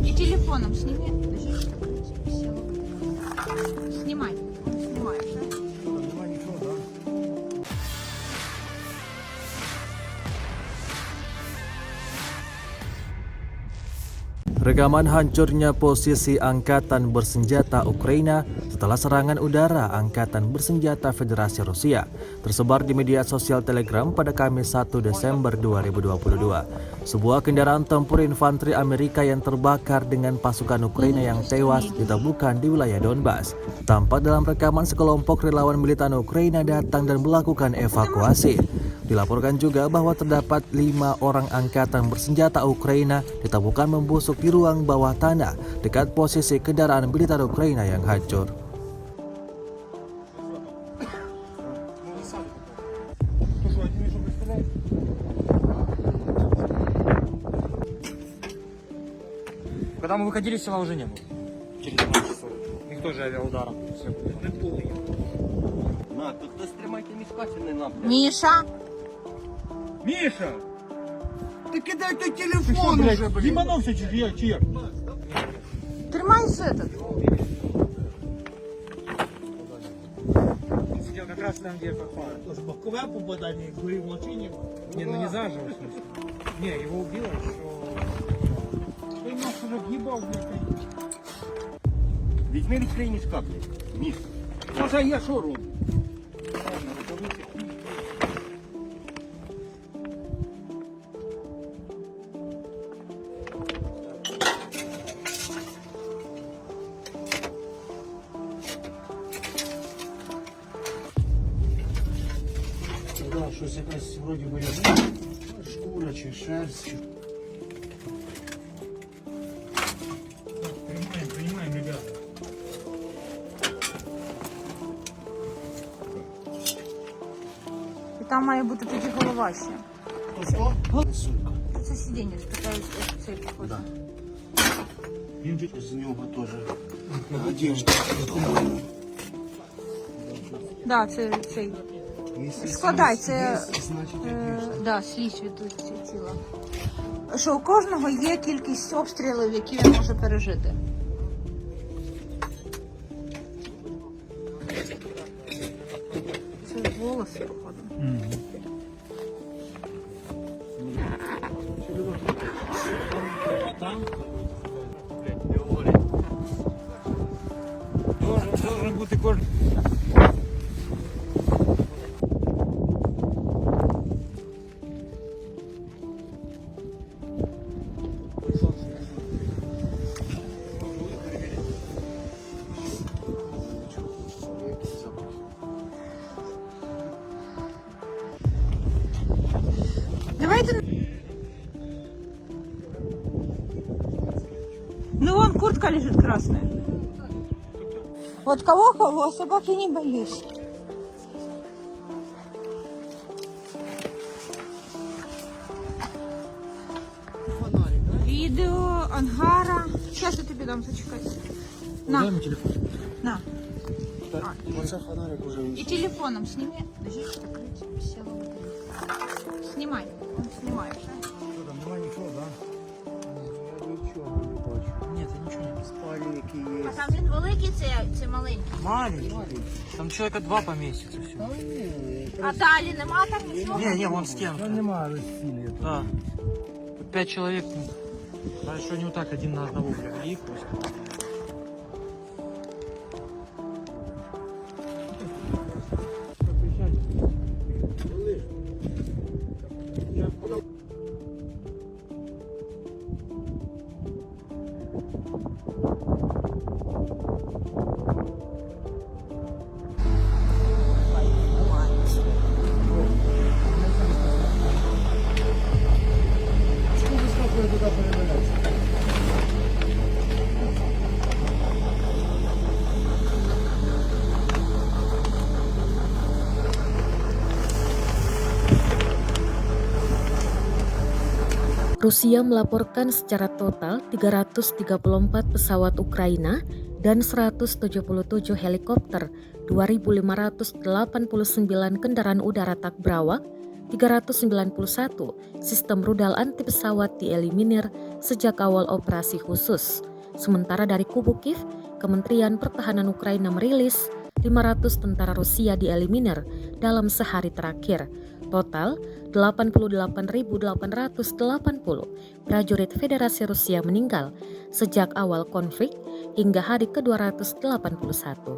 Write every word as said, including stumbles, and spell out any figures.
И телефоном сними. Подожди, щас открыть. Всё. Снимай. Он снимает, да? Rekaman hancurnya posisi angkatan bersenjata Ukraina setelah serangan udara angkatan bersenjata Federasi Rusia tersebar di media sosial Telegram pada Kamis satu Desember dua ribu dua puluh dua. Sebuah kendaraan tempur infanteri Amerika yang terbakar dengan pasukan Ukraina yang tewas ditemukan di wilayah Donbas. Tampak dalam rekaman sekelompok relawan militan Ukraina datang dan melakukan evakuasi. Dilaporkan juga bahwa terdapat lima orang angkatan bersenjata Ukraina ditemukan membusuk di ruang bawah tanah dekat posisi kendaraan militer Ukraina yang hancur. Когда мы выходили, села уже не было. Через двенадцать часов. Их тоже авиаударом всех убило. На, тут хтось тримайте мішка, чи не нам. Міша? Міша! Та кидай той телефон уже, блін. Ебанулся, чи як, чи як? Тримай этот. Он сидел как раз там, где попал. Тоже бокове попадання, якби в машині. Не, ну не заживо, в смысле. Не, его убило еще. Ты нас уже в'їбав, блядь. Візьми, відкрий мішка, блядь. Міш. Може, я що роблю? Да, щось якась вроде бы ряба. Шкура чи шерсть. Так, принимаем, принимаем, ребята. І там має бути тоді голова ще. Хто, хто? Сумка. Це сидіння, що така, е, цей, похоже. Да. З нього теж одежда, по-моєму. Да, це цей. Якщо Складай, слизь це, є, значить, е, одежда. Да, слизь від тіла. Що у кожного є кількість обстрілів, які він може пережити. Це волоси, походу. Мгм. Там? Должен, должен бути кожен. Давайте. Ну, вон куртка лежит красная. Вот кого, кого? Собаки не боюсь. Відео ангара. Щас я тобі дам, зачекай. На. Дай мені телефон. На. Так, оце фонарик уже. І телефоном сніми. Подожди, закрыть. Всё. Снимай. Он снимает, да? Що там, нема нічого, да? Я нічого не бачу. Ні, я нічого не бачу. Спальники є. А там він великий, це, це маленький? Маленький. Там человека два поместится всё. Та ні, А далі нема там нічого? Не, не, вон стенка. Там немає стіни. Да. Тут пять человек, ну, хорошо, не вот так один на одного, бля, и просто. Rusia melaporkan secara total tiga ratus tiga puluh empat pesawat Ukraina dan seratus tujuh puluh tujuh helikopter, dua ribu lima ratus delapan puluh sembilan kendaraan udara tak berawak, tiga ratus sembilan puluh satu sistem rudal anti pesawat dieliminir sejak awal operasi khusus. Sementara dari kubu Kiev, Kementerian Pertahanan Ukraina merilis lima ratus tentara Rusia dieliminir dalam sehari terakhir. Total, delapan puluh delapan ribu delapan ratus delapan puluh prajurit Federasi Rusia meninggal sejak awal konflik hingga hari kedua ratus delapan puluh satu.